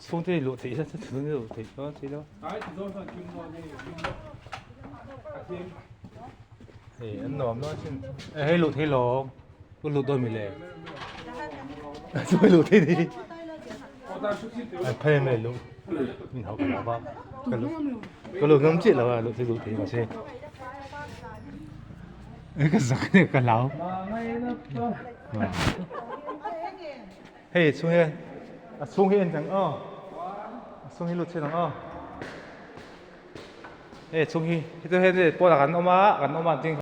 Chhungte luh theih hian chhungte luh theih dawn si lo. Hei an nuam dawn sin. Hei luh theih lo. Ku luh dawn mi le. Chu luh theih ni. An phei mai luh. Min hau ka lo ba. Ka luh. Ka luh ngam chi lo a luh theih luh theih ma se. Ka zak ne ka lau. Hei chhung hi a chhung hi en ang aw a chhung hi lut chhin ang aw hei chhung hi heti hei pawnah kan awm a kan awm a.